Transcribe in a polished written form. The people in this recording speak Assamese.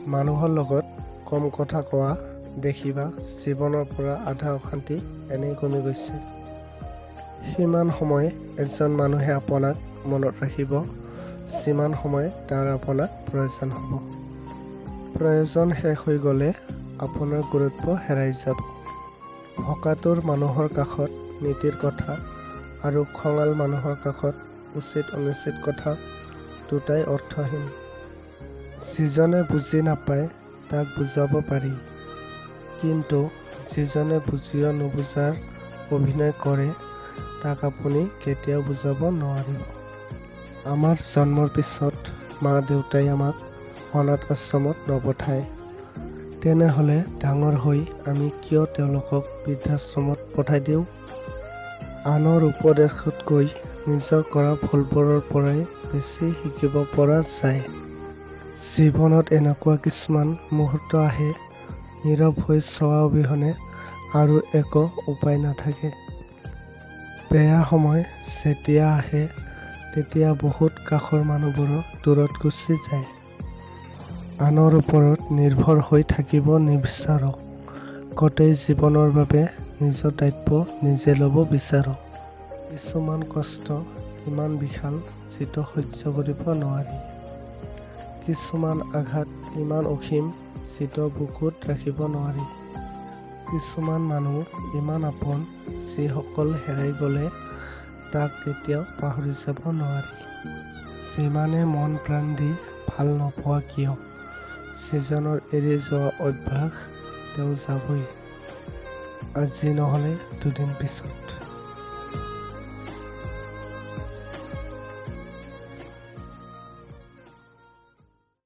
মানুহৰ লগত কম কথা কোৱা, দেখিবা জীৱনৰ পৰা আধা অশান্তি এনেই কমি গৈছে। সিমান সময় এজন মানুহে আপোনাক মনত ৰাখিব, যিমান সময় তাৰ আপোনাক প্ৰয়োজন হ'ব। প্ৰয়োজন শেষ হৈ গ'লে আপোনাৰ গুৰুত্ব হেৰাই যাব। ভোকাতুৰ মানুহৰ কাষত নীতিৰ কথা আৰু খঙাল মানুহৰ কাষত উচিত অনুচিত কথা দুটাই অৰ্থহীন। যিজনে বুজি নাপায় তাক বুজাব পাৰি, কিন্তু যিজনে বুজিও নুবুজাৰ অভিনয় কৰে তাক আপুনি কেতিয়াও বুজাব নোৱাৰিব। আমাৰ জন্মৰ পিছত মা দেউতাই আমাক অনাথ আশ্ৰমত নপঠায়, তেনেহ'লে ডাঙৰ হৈ আমি কিয় তেওঁলোকক বৃদ্ধাশ্ৰমত পঠাই দিওঁ? আনৰ উপদেশতকৈ নিজৰ কৰা ভুলবোৰৰ পৰাই বেছি শিকিব পৰা যায়। জীৱনত এনেকুৱা কিছুমান মুহূৰ্ত আহে, নীৰৱ হৈ চোৱা অবিহনে আৰু একো উপায় নাথাকে। বেয়া সময় যেতিয়া আহে, তেতিয়া বহুত কাষৰ মানুহবোৰো দূৰত গুচি যায়। আনৰ ওপৰত নিৰ্ভৰ হৈ থাকিব নিবিচাৰোঁ, গোটেই জীৱনৰ বাবে নিজৰ দায়িত্ব নিজে ল'ব বিচাৰোঁ। কিছুমান কষ্ট ইমান বিশাল, যিটো সহ্য কৰিব নোৱাৰি। কিছুমান আঘাত ইমান অসীম, যিটো বুকুত ৰাখিব নোৱাৰি। কিছুমান মানুহ ইমান আপোন, যিসকল হেৰাই গ'লে তাক কেতিয়াও পাহৰি যাব নোৱাৰি। যিমানে মন প্ৰাণ দি ভাল নোপোৱা কিয়, যিজনৰ এৰি যোৱা অভ্যাস, তেওঁ যাবই, আজি নহ'লে দুদিন পিছত।